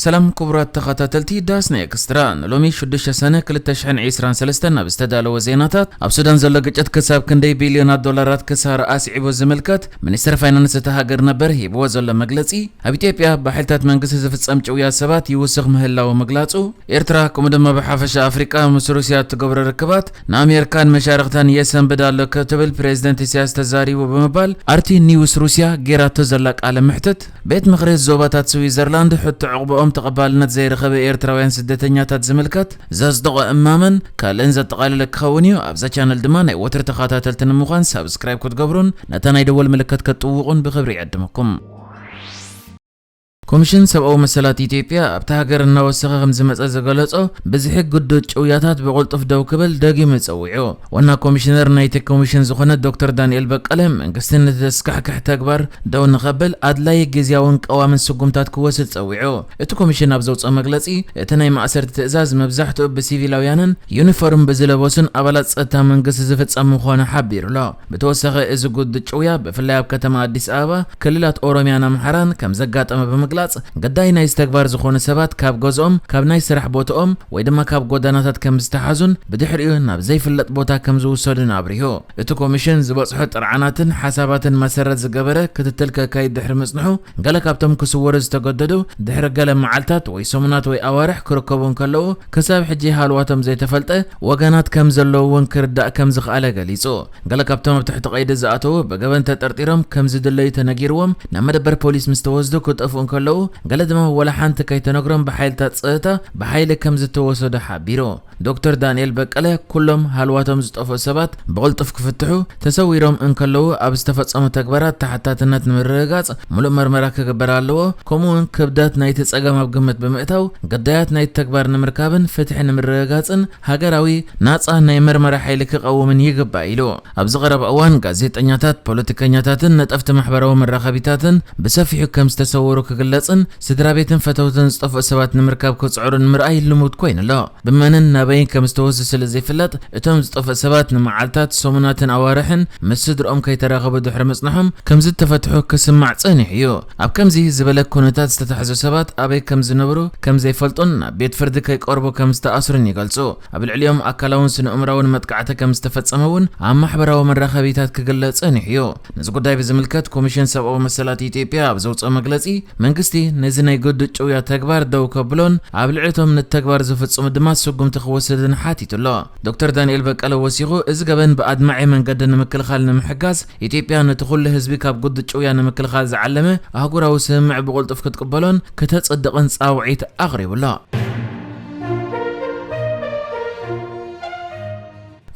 ሰላም ክቡራት ተኸታተልቲ ዳስ ናይ ኤክስትራ፣ ንሎሚ ሽዱሽተ ሰነ ክልተ ሽሕን ዕስራን ሰለስተን ናብ ዝተዳለወ ዜናታት። ኣብ ሱዳን ዘሎ ግጭት ክሳብ ክንደይ ቢልዮናት ዶላራት ክሳራ ኣስዒቡ ዝምልከት ሚኒስትር ፋይናንስ እታ ሃገር ነበር ሂብዎ ዘሎ መግለጺ፣ ኣብ ኢትዮጵያ ብሓይልታት መንግስቲ ዝፍጸም ጭውያ ሰባት ይውስኽ ምህላው ምግላጹ፣ ኤርትራ ከምኡ ድማ ብሓፈሻ ኣፍሪቃ ምስ ሩስያ እትገብሮ ርክባት ንኣሜሪካን መሻርኽታን የሰንብድ ኣሎ ክትብል ፕሬዚደንት ኢሳያስ ተዛሪቡ ብምባል ኣርቲ ኒውስ ሩስያ ጌራቶ ዘላ ቃለ መሕትት፣ ቤት ምኽሪ ዞባታት ስዊዘርላንድ ሕቶ ዕቑባኦም ተቐባልነት ዘይረኸበ ኤርትራውያን ስደተኛታት ዝምልከት ዘጽደቖ እማመን ካልእን ዘጠቓለለ ክኸውን እዩ። ኣብዛ ቻነል ድማ ናይ ወትሪ ተኸታተልቲ ንምዃን ሳብስክራይብ ክትገብሩን ነታ ናይ ደወል ምልክት ክትጥውቑን ብኽብሪ ይዕድመኩም። ኮሚሽን ሰብኣዊ መሰላት ኢትዮጵያ ኣብታ ሃገር እናወሰኸ ከም ዝመጸ ዝገለጾ ብዝሒ ግዱድ ጭውያታት ብቕልጡፍ ደው ክብል ደጊሙ ጸዊዑ። ዋና ኮሚሽነር ናይቲ ኮሚሽን ዝኾነ ዶክተር ዳንኤል በቀለ መንግስቲ ነቲ ዘስካሕክሕ ተግባር ደው ንኸብል ኣድላዪ ግዝያውን ቀዋምን ስጉምታት ክወስድ ጸዊዑ። እቲ ኮሚሽን ኣብ ዘውጽኦ መግለጺ እቲ ናይ ማእሰርቲ ትእዛዝ መብዛሕትኡ ብሲቪላውያንን ዩኒፎርም ብዝለበሱን ኣባላት ጸጥታ መንግስቲ ዝፍጸም ምዃኑ ሓቢሩ ኣሎ። ብተወሳኺ እዚ ግዱድ ጭውያ ብፍላይ ኣብ ከተማ ኣዲስ ኣበባ፣ ክልላት ኦሮሚያን ኣምሓራን ከም ዘጋጠመ ብምግላጽ፣ ግዳይ ናይዚ ተግባር ዝኾኑ ሰባት ካብ ገዝኦም፣ ካብ ናይ ስራሕ ቦትኦም ወይ ድማ ካብ ጎዳናታት ከም ዝተሓዙን ብድሕሪኡ ናብ ዘይፍለጥ ቦታ ከም ዝውሰዱን ኣብሪሁ። እቲ ኮሚሽን ዝበጽሖ ጥርዓናትን ሓሳባትን መሰረት ዝገበረ ክትትል ከካይድ ድሕሪ ምጽንሑ፣ ገለ ካብቶም ክስወሩ ዝተገደዱ ድሕሪ ገለ መዓልታት ወይ ሰሙናት ወይ ኣዋርሕ ክርከቡ እንከለዉ፣ ክሳብ ሕጂ ሃልዋቶም ዘይተፈልጠ ወገናት ከም ዘለዉ እውን ክርዳእ ከም ዝኸኣለ ገሊጹ። ገለ ካብቶም ኣብ ትሕቲ ቀይዲ ዝኣተዉ ብገበን ተጠርጢሮም ከም ዝድለዩ ተነጊርዎም ናብ መደበር ፖሊስ ምስ ተወስዱ ክጠፍኡ እንከለዉ፣ ገለ ድማ ወላ ሓንቲ ከይተነግሮም ብሓይልታት ጸጥታ ብሓይሊ ከም ዝተወሰዱ ሓቢሩ። ዶክተር ዳንኤል በቀለ ኩሎም ሃልዋቶም ዝጠፍኡ ሰባት ብቕልጡፍ ክፍትሑ፣ ተሰዊሮም እንከለዉ ኣብ ዝተፈጸሙ ተግባራት ተሓታትነት ንምርግጋጽ ምሉእ መርመራ ክግበር ኣለዎ፣ ከምኡ እውን ክብደት ናይቲ ጸገም ኣብ ግምት ብምእታው ግዳያት ናይቲ ተግባር ንምርካብን ፍትሒ ንምርግጋጽን ሃገራዊ ናጻ ናይ መርመራ ሓይሊ ክቐውምን ይግባእ ኢሉ። ኣብዚ ቀረባ እዋን ጋዜጠኛታት፣ ፖለቲከኛታትን ነጠፍቲ ማሕበራዊ መራኸቢታትን ብሰፊሑ ከም ዝተሰወሩ ክግለጽን ስድራ ቤትን ፈተውትን ዝጠፍኡ ሰባት ንምርካብ ክጽዕሩን ምርኣይ ልሙድ ኮይኑ ኣሎ። ብመንን ናበይን ከም ዝተወስዱ ስለ ዘይፍለጥ፣ እቶም ዝጠፍኡ ሰባት ንመዓልታት፣ ሰሙናትን ኣዋርሕን ምስ ስድርኦም ከይተራኸቡ ድሕሪ ምጽንሖም ከም ዝተፈትሑ ክስማዕ ጸኒሑ እዩ። ኣብ ከምዚ ዝበለ ኩነታት ዝተታሕዙ ሰባት ኣበይ ከም ዝነብሩ ከም ዘይፈልጡን ናብ ቤት ፍርዲ ከይቀርቡ ከም ዝተኣስሩን ይገልጹ። ኣብ ልዕሊኦም ኣካላውን ስነ-ኣእምራውን መጥቃዕቲ ከም ዝተፈጸመ እውን ኣብ ማሕበራዊ መራኸቢታት ክግለጽ ጸኒሑ እዩ። ነዚ ጉዳይ ብዝምልከት ኮሚሽን ሰብኣዊ መሰላት ኢትዮጵያ ኣብ ዘውጽኦ መግለጺ፣ መንግስቲ ነዚ ናይ ግዱድ ጭውያ ተግባር ደው ከብሎን ኣብ ልዕሊቶም ነቲ ተግባር ዝፍጽሙ ድማ ስጉምቲ ክወስድን ሓቲቱ ኣሎ። ዶክተር ዳንኤል በቀለ ወሲኹ፣ እዚ ገበን ብኣድማዒ መንገዲ ንምክልኻል ንምሕጋዝ፣ ኢትዮጵያ ነቲ ኩሉ ህዝቢ ካብ ግዱድ ጭውያ ንምክልኻል ዝዓለመ ኣህጉራዊ ስምምዕ ብቕልጡፍ ክትቅበሎን ክተጽድቕን ጻውዒት ኣቕሪቡ ኣሎ።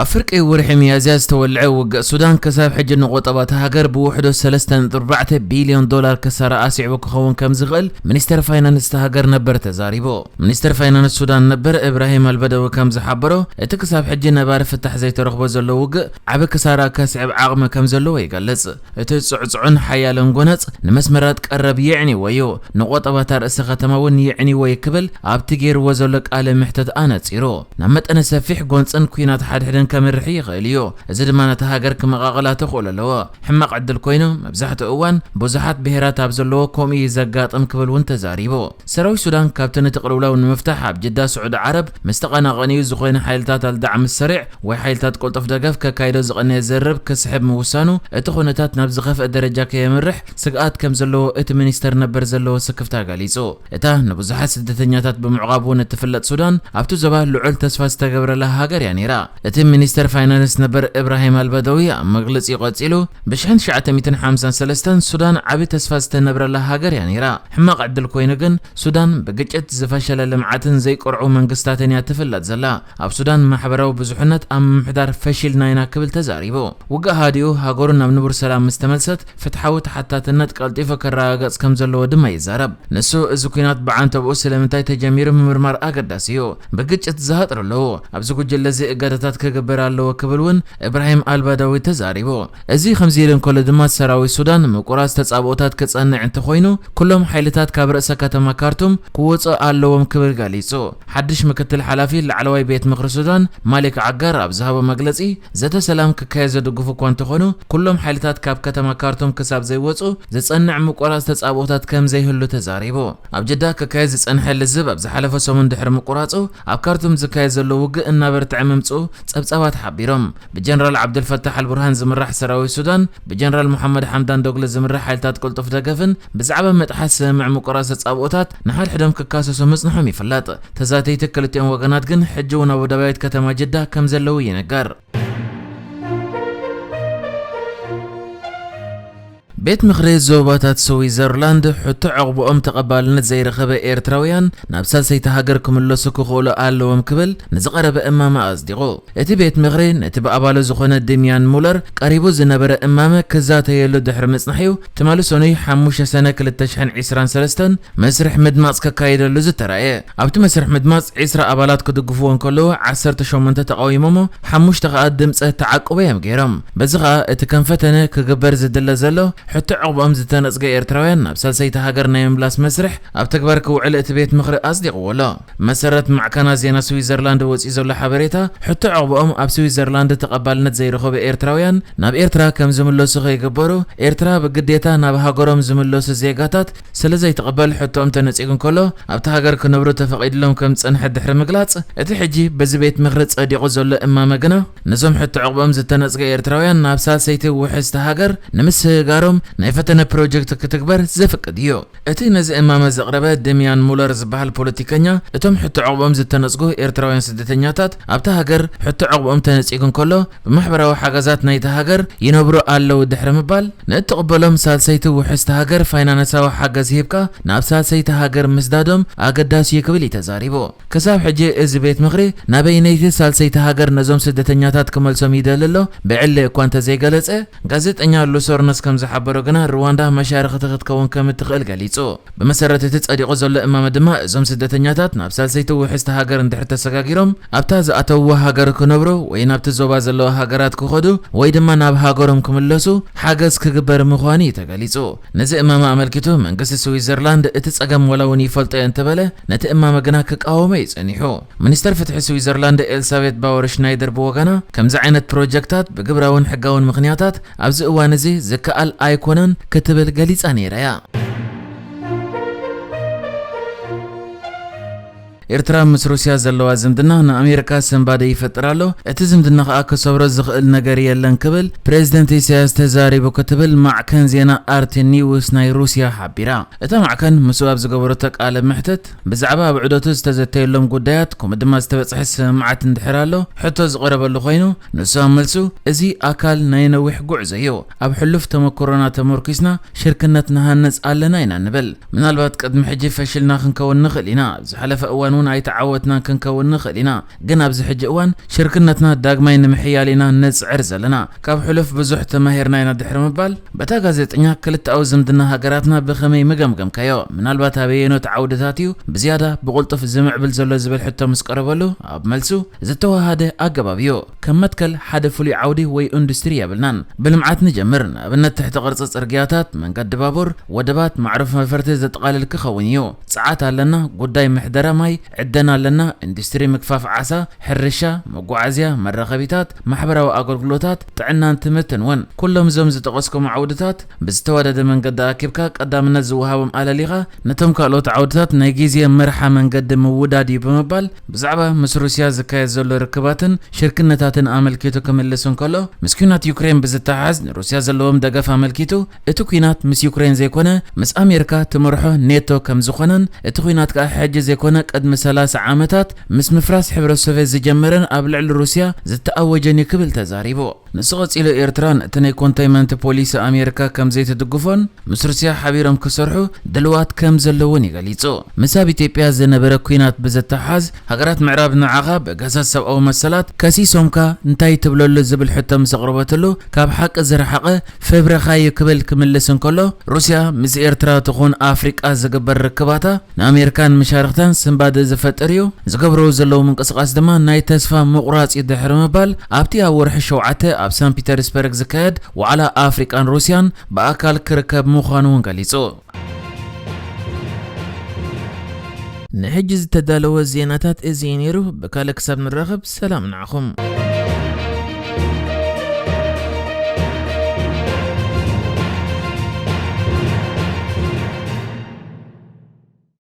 ኣብ ፍርቂ ወርሒ ሚያዝያ ዝተወልዐ ውግእ ሱዳን ክሳብ ሕጂ ንቆጠባ እታ ሃገር ብውሕዱ ሰለስተ ነጥቢ ኣርባዕተ ቢልዮን ዶላር ክሳራ ኣስዒቡ ክኸውን ከም ዝኽእል ሚኒስተር ፋይናንስ እታ ሃገር ነበር ተዛሪቡ። ሚኒስተር ፋይናንስ ሱዳን ነበር እብራሂም ኣልበደዊ ከም ዝሓበሮ፣ እቲ ክሳብ ሕጂ ነባሪ ፍታሕ ዘይተረኽቦ ዘሎ ውግእ ዓቢ ክሳራ ከስዕብ ዓቕሚ ከም ዘለዎ ይገልጽ። እቲ ጽዕጽዑን ሓያልን ጎነጽ ንመስመራት ቀረብ የዕንዎ እዩ፣ ንቆጠባታ ርእሰ ከተማ እውን የዕንዎ እዩ ክብል ኣብቲ ገይርዎ ዘሎ ቃለ መሕተት ኣነጺሩ። ናብ መጠነ ሰፊሕ ጎንጽን ኲናት ሓድሕድን ከምርሕ ይኽእል እዩ። እዚ ድማ ነታ ሃገር ክመቓቕላ ተኽእሎ ኣለዎ። ሕማቕ ዕድል ኮይኑ፣ መብዛሕትኡ እዋን ብዙሓት ብሄራት ኣብ ዘለዎ ከምኡ እዩ ዘጋጥም ክብል እውን ተዛሪቡ። ሰራዊት ሱዳን ካብቲ ነቲ ቅልውላው ንምፍታሕ ኣብ ጅዳ ስዑዲ ዓረብ ምስ ተቐናቐንዩ፣ ዝኾነ ሓይልታት ኣልዳዕም ሰሪዕ ወይ ሓይልታት ቅልጡፍ ደገፍ ከካይዶ ዝቐነየ ዘርብ ክስሕብ ምውሳኑ፣ እቲ ኩነታት ናብ ዝኸፍአ ደረጃ ከየምርሕ ስግኣት ከም ዘለዎ እቲ ሚኒስተር ነበር ዘለዎ ስክፍታ ገሊጹ። እታ ንብዙሓት ስደተኛታት ብምዕቋብ እውን እትፍለጥ ሱዳን፣ ኣብቲ ዞባ ልዑል ተስፋ ዝተገብረላ ሃገር እያ ነይራ። እቲ ሚኒስተር ፋይናንስ ነበር እብራሂም ኣልበደዊ ኣብ መግለጺኡ ቀጺሉ፣ ብሽሕን ትሽዓተ ሚእትን ሓምሳን ሰለስተን ሱዳን ዓቢ ተስፋ ዝተነብረላ ሃገር እያ ነይራ። ሕማቕ ዕድል ኮይኑ ግን፣ ሱዳን ብግጭት፣ ዝፈሸለ ልምዓትን ዘይቅርዑ መንግስታትን እያ ትፍለጥ ዘላ። ኣብ ሱዳን ማሕበራዊ ብዙሕነት ኣብ ምምሕዳር ፈሺልና ኢና ክብል ተዛሪቡ። ውግእ ሃዲኡ፣ ሃገሩ ናብ ንቡር ሰላም ምስ ተመልሰት፣ ፍትሓዊ ተሓታትነት ቀልጢፉ ክረጋገጽ ከም ዘለዎ ድማ ይዛረብ። ንሱ፣ እዚ ኲናት ብዓንተብኡ ስለምንታይ ተጀሚሩ ምምርማር ኣገዳሲ እዩ። ብግጭት ዝሃጥሩ ኣለዉ። ኣብዚ ጉጅለ እዚ እገዳታት ክግ- ክግበር ኣለዎ ክብል እውን እብራሂም ኣልባዳዊ ተዛሪቡ። እዚ ከምዚ ኢሉ እንከሎ ድማ፣ ሰራዊት ሱዳን ምቁራጽ ተጻብኦታት ክጸንዕ እንተኾይኑ፣ ኩሎም ሓይልታት ካብ ርእሰ ከተማ ካርቱም ክወጹ ኣለዎም ክብል ገሊጹ። ሓድሽ ምክትል ሓላፊ ላዕለዋይ ቤት ምኽሪ ሱዳን ማሊክ ዓጋር ኣብ ዝሃቦ መግለጺ፣ ዘተ ሰላም ክካየድ ዝድግፉ እኳ እንተኾኑ፣ ኩሎም ሓይልታት ካብ ከተማ ካርቱም ክሳብ ዘይወጹ ዝጸንዕ ምቁራጽ ተጻብኦታት ከም ዘይህሉ ተዛሪቡ። ኣብ ጅዳ ክካየድ ዝጸንሐ ልዝብ ኣብ ዝሓለፈ ሰሙን ድሕሪ ምቁራጹ፣ ኣብ ካርቱም ዝካየድ ዘሎ ውግእ እናበርትዐ ምምጽኡ ጸብጻባት ሓቢሮም። ብጀነራል ዓብደልፈታሕ ኣልቡርሃን ዝምራሕ ሰራዊት ሱዳን፣ ብጀነራል መሓመድ ሓምዳን ዶግሎ ዝምራሕ ሓይልታት ቅልጡፍ ደገፍን ብዛዕባ ምጥሓስ ስምምዕ ምቁራጽ ተጻብኦታት ንሓድሕዶም ክካሰሱ ምጽንሖም ይፍለጥ። ተዛተይቲ ክልቲኦም ወገናት ግን ሕጂ እውን ኣብ ወደባዊት ከተማ ጅዳ ከም ዘለዉ ይንገር። ቤት ምኽሪ ዞባታት ስዊዘርላንድ፣ ሕቶ ዕቕብኦም ተቐባልነት ዘይረኸበ ኤርትራውያን ናብ ሳልሰይቲ ሃገር ክምለሱ ክኽእሉ ኣለዎም ክብል ንዝቐረበ እማመ ኣጽዲቑ። እቲ ቤት ምኽሪ ነቲ ብኣባሉ ዝኾነ ድምያን ሙለር ቀሪቡ ዝነበረ እማመ ክዛተየሉ ድሕሪ ምጽናሕ'ዩ ትማሊ ሰኑይ ሓሙሽተ ሰነ ክልተ ሽሕን ዕስራን ሰለስተን መስርሕ ምድማጽ ከካይደሉ ዝተራእየ። ኣብቲ መስርሕ ምድማጽ ዕስራ ኣባላት ክድግፍዎ እንከለዉ፣ ዓሰርተ ሸሞንተ ተቓዊሞሞ፣ ሓሙሽተ ከኣ ድምጸ ተዓቅቦ እዮም ገይሮም። በዚ ከኣ እቲ ከም ፈተነ ክግበር ዝድለ ዘሎ፣ ሕቶ ዕቕብኦም ዝተነጽገ ኤርትራውያን ናብ ሳልሰይቲ ሃገር ናይ ምምላስ መስርሕ ኣብ ተግባር ክውዕል እቲ ቤት ምኽሪ ኣጽዲቕዎ ኣሎ። መሰረት ማዕከናት ዜና ስዊዘርላንድ ወጺኡ ዘሎ ሓበሬታ፣ ሕቶ ዕቕብኦም ኣብ ስዊዘርላንድ ተቐባልነት ዘይረኸቡ ኤርትራውያን ናብ ኤርትራ ከም ዝምለሱ ከይግበሩ፣ ኤርትራ ብግዴታ ናብ ሃገሮም ዝምለሱ ዜጋታት ስለ ዘይትቕበል፣ ሕቶኦም ተነጺጉ እንከሎ፣ ኣብቲ ሃገር ክነብሩ ተፈቒድሎም ከም ዝጸንሐ ድሕሪ ምግላጽ፣ እቲ ሕጂ በዚ ቤት ምኽሪ ጸዲቑ ዘሎ እማመ ግና፣ ነዞም ሕቶ ዕቕቦም ዝተነጽገ ኤርትራውያን ናብ ሳልሰይቲ ውሕስቲ ሃገር ንምስግጋሮም ናይ ፈተነ ፕሮጀክት ክትግበር ዘፍቅድ እዩ። እቲ ነዚ እማመ ዘቕረበ ደሚያን ሙለር ዝበሃል ፖለቲከኛ፣ እቶም ሕቶ ዕቕቦም ዝተነጽጉ ኤርትራውያን ስደተኛታት ኣብታ ሃገር ሕቶ ዕቕቦም ተነጺጉ እንከሎ፣ ብማሕበራዊ ሓገዛት ናይታ ሃገር ይነብሩ ኣለዉ ድሕሪ ምባል፣ ንእትቕበሎም ሳልሰይቲ ውሕስቲ ሃገር ፋይናንሳዊ ሓገዝ ሂብካ ናብ ሳልሰይቲ ሃገር ምስዳዶም ኣገዳሲ እዩ ክብል እዩ ተዛሪቡ። ክሳብ ሕጂ እዚ ቤት ምኽሪ ናበይነይቲ ሳልሰይቲ ሃገር ነዞም ስደተኛታት ክመልሶም ይደሊ ኣሎ ብዕሊ እኳ እንተዘይገለጸ፣ ጋዜጠኛ ሉሶርነስ ከም ዝሓበሮ ግና፣ ሩዋንዳ መሻርኽቲ ክትከውን ከም እትኽእል ገሊጹ። ብመሰረት እቲ ጸዲቑ ዘሎ እማመ ድማ፣ እዞም ስደተኛታት ናብ ሳልሰይቲ ውሕስቲ ሃገር እንድሕር ተሰጋጊሮም፣ ኣብታ ዝኣተውዎ ሃገር ክነብሩ ወይ ናብቲ ዞባ ዘለዋ ሃገራት ክኸዱ ወይ ድማ ናብ ሃገሮም ክምለሱ ሓገዝ ክግበር ምዃኑ እዩ ተገሊጹ። ነዚ እማመ ኣመልኪቱ መንግስቲ ስዊዘርላንድ እቲ ጸገም ዋላ እውን ይፈልጦ እየ እንተበለ፣ ነቲ እማመ ግና ክቃወሞ እዩ ጸኒሑ። ሚኒስተር ፍትሒ ስዊዘርላንድ ኤልሳቤት ባወር ሽናይደር ብወገና፣ ከምዚ ዓይነት ፕሮጀክታት ብግብራውን ሕጋውን ምኽንያታት ኣብዚ እዋን እዚ ዝከኣል ኣይኮነን ክትብል ገሊጻ ነይራ እያ። ኤርትራ ምስ ሩስያ ዘለዋ ዝምድና ንኣሜሪካ ስንባደ ይፈጥር ኣሎ። እቲ ዝምድና ከኣ ክሰብሮ ዝኽእል ነገር የለን ክብል ፕሬዝደንት ኢሳያስ ተዛሪቡ ክትብል ማዕከን ዜና ኣርቲ ኒውስ ናይ ሩስያ ሓቢራ። እታ ማዕከን ምስኡ ኣብ ዝገበረቶ ቃለ መሕትት ብዛዕባ ኣብ ዑደቱ ዝተዘተየሎም ጉዳያት ከምኡ ድማ ዝተበጽሐ ስምምዓት እንድሕር ኣሎ ሕቶ ዝቐረበሉ ኮይኑ፣ ንሱ ኣብ መልሱ፣ እዚ ኣካል ናይ ነዊሕ ጉዕዞ እዩ። ኣብ ሕሉፍ ተመክሮና ተመርኪስና ሽርክነት ንሃንጽ ኣለና ኢና ንብል። ምናልባት ቅድሚ ሕጂ ፈሽልና ክንከውን ንኽእል ኢና። ኣብ ዝሓለፈ እዋን እውን ኣይተዓወትናን ክንከውን ንኽእል ኢና። ግን ኣብዚ ሕጂ እዋን ሽርክነትና ዳግማይ ንምሕያል ኢና ንጽዕር ዘለና። ካብ ሕሉፍ ብዙሕ ተማሂርና ኢና ድሕሪ ምባል፣ በታ ጋዜጠኛ ክልተኣዊ ዝምድና ሃገራትና ብኸመይ ምገምገምካዮ? ምናልባት ኣበየኖት ዓውድታት እዩ ብዝያዳ ብቕልጡፍ ዝምዕብል ዘሎ ዝብል ሕቶ ምስ ቀረበሉ፣ ኣብ መልሱ ዝተወሃደ ኣገባብ እዩ። ከም መትከል ሓደ ፍሉይ ዓውዲ ወይ ኢንዱስትሪ የብልናን። ብልምዓት ንጀምር። ንኣብነት ትሕቲ ቅርጺ ጽርግያታት፣ መንገዲ ባቡር፣ ወደባት፣ ማዕርፍ ነፈርቲ ዘጠቓልል ክኸውን እዩ። ጸዓት ኣለና፣ ጉዳይ ምሕደራ ማይ፣ ዕደና ኣለና፣ ኢንዱስትሪ ምግፋፍ ዓሳ፣ ሕርሻ፣ መጓዓዝያ፣ መራኸቢታት፣ ማሕበራዊ ኣገልግሎታት፣ ጥዕናን ትምህርትን እውን። ኩሎም እዞም ዝጠቐስኩም ዓውድታት ብዝተዋደደ መንገዲ ኣኪብካ ቀዳምነት ዝወሃቦም ኣለሊኻ፣ ነቶም ካልኦት ዓውድታት ናይ ግዜ መርሓ መንገዲ ምውዳድ እዩ ብምባል፣ ብዛዕባ ምስ ሩስያ ዝካየድ ዘሎ ርክባትን ሽርክነታትን ኣመልኪቱ ክምልስ እንከሎ፣ ምስ ኲናት ዩክሬን ብዝተሓሓዝ ንሩስያ ዘለዎም ደገፍ ኣመልኪቱ፣ እቲ ኲናት ምስ ዩክሬን ዘይኮነ፣ ምስ ኣሜሪካ ትመርሖ ኔቶ ከም ዝኾነን፣ እቲ ኲናት ከኣ ሕጂ ዘይኮነ ቅድሚ ሰላሳ ዓመታት ምስ ምፍራስ ሕብረት ሶቭየት ዝጀመረን ኣብ ልዕሊ ሩስያ ዝተኣወጀን እዩ ክብል ተዛሪቡ። ንሱ ቀጺሉ፣ ኤርትራ ነቲ ናይ ኮንተይንመንት ፖሊሲ ኣሜሪካ ከም ዘይትድግፎን ምስ ሩስያ ሓቢሮም ክሰርሑ ድልዋት ከም ዘለዎን እዩ ገሊጹ። ምስ ኣብ ኢትዮጵያ ዝነበረ ኲናት ብዝተሓሓዝ፣ ሃገራት ምዕራብ ንዓኻ ብገሳስ ሰብኣዊ መሰላት ከሲሶምካ እንታይ ትብለሉ ዝብል ሕቶ ምስ ኣቕረበትሉ፣ ካብ ሓቂ ዝረሓቐ ፈብረኻዩ ክብል ክምልስ እንከሎ፣ ሩስያ ምስ ኤርትራ ትኹን ኣፍሪቃ ዝግበር ርክባታ ንኣሜሪካን መሻርኽታን ስንባደ ዝፈጥር እዩ። ዝገብርዎ ዘለዉ ምንቅስቓስ ድማ ናይ ተስፋ ምቑራጽ እዩ ድሕሪ ምባል፣ ኣብቲ ኣብ ወርሒ ሸውዓተ ኣብ ሳን ፒተርስበርግ ዝካየድ ዋዕላ ኣፍሪቃን ሩስያን ብኣካል ክርከብ ምዃኑ እውን ገሊጹ። ንሕጂ ዝተዳለወ ዜናታት እዚ እዩ ነይሩ። ብካልእ ክሳብ ንራኸብ ሰላም ንዓኹም።